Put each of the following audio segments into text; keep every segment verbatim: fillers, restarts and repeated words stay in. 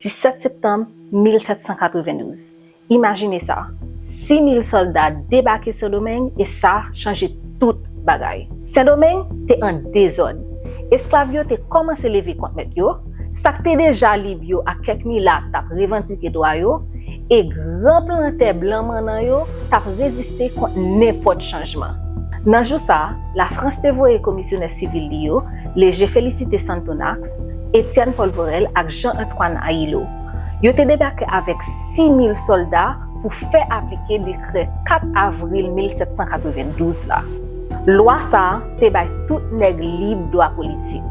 Disèt septanm mil sèt san katrevendouz. Imajine sa, sis mil sòlda debake Sendomeng e sa chanje tout bagay. Sendomeng te an dezòd. Esklav yo te kòmanse leve kont mèt yo, sa k te deja lib yo ak kèk milat t ap revandike dwa yo, e gran plantè blan mannan yo t ap reziste kont nenpòt chanjman. Nan jou sa a, Lafrans te voye komisyonè sivil li yo, Léger Félicité Sonthonax, Étienne Polvorel ak Jean Antoine Ayilot. Yo te debake avèk sis mil sòlda pou fè aplike dekrè kat avril mil sèt san katrevendouz la. Lwa sa a te bay tout nèg lib dwa politik,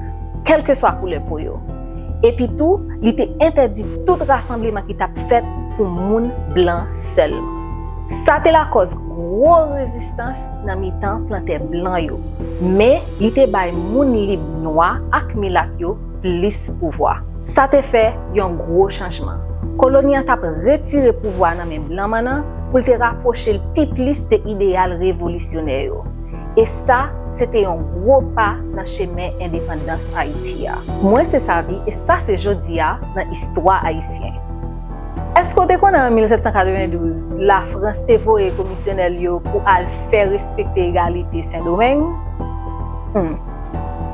kèlkeswa koulè po yo. Epi tou, li te entèdi tout rasanbleman ki t ap fèt pou moun blan sèlman. Sa te lakòz gwo rezistans nan mitan plantè blan yo, men li te bay moun lib nwa ak milat yo plis pouvwa. Sa te fè yon gwo chanjman. Koloni an t ap retire pouvwa nan men blan mannan pou l te rapwoche l pi plis de ideyal revolisyonè yo. E sa, se te yon gwo pa nan chemen endepandans Ayiti a. Mwen se Savi e sa se Jodi a nan istwa ayisyen. Èske w te konnen an mil sèt san katrevendouz, Lafrans te voye komisyonè l yo pou al fè respekte egalite Sendomeng? Hmm.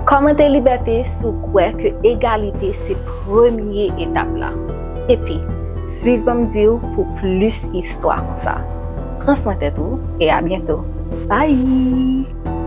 Kòmante Libète si w kwè ke egalite se premye etap la. Epi, swiv Ban m Di W pou plis istwa konsa. Pran swen tèt ou e a byento. Bye!